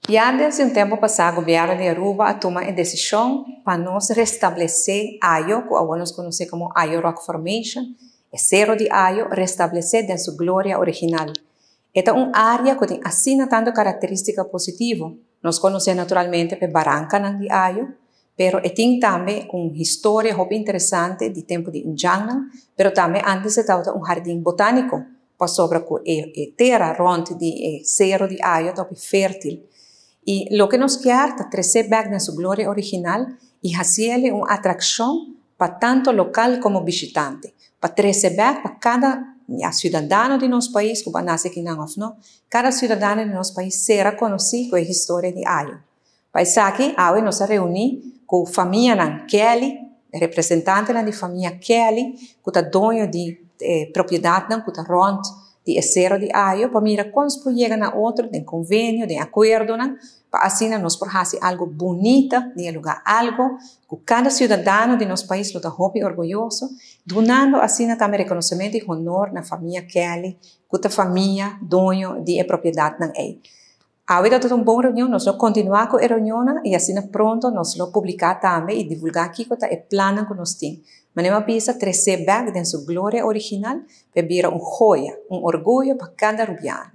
Ya desde un tempo pasa Gobierno di Aruba a tuma e decision pa nos restablece Ayo, cu awor nos conoce como Ayo Rock Formation, e Cero di Ayo, restablece den su gloria original. E ta un area cu tin asina tanto caracteristica positivo. Nos conoce naturalmente p'e barancanan di Ayo, pero e tin tambe un historia hopi interesante di tempo di Indiannan, pero tambe antes e tabata un hardin botanico, pasobra cu e tera rond di e Cero di Ayo ta hopi fertil. Y loke nos kier ta trece bek den su gloria original y haciele un atraccion pa tanto local como bishitante, pa trece bek pa cada ciudadano di nos pais, cu bo a nace akinan of no, cada ciudadano di nos pais sera conoci cu e historia di Ayo. Pa esaki, awe nos a reuni cu famianan Kelly, representantenan di famia Kelly, cu ta doño di e propiedadnan cu ta rond di e Cero di Ayo, pa mira con nos por yega na otro den convenio, den acuerdonan, pa asina nos por haci algo bunita den e lugar, algo cu cada ciudadano di nos pais lo ta hopi orguyoso, dunando asina tambe reconocimento y honor na famia Kelly, cu ta famia doño di e propiedadnan ey. Awe ta un bon reunion, nos lo continua cu e reunionnan y asina pronto nos lo publica tambe y divulga kico ta e plannan cu nos tin. Manera mi a bisa, trece bek den su gloria original, pa bira un joya, un orguyo pa cada Rubiano.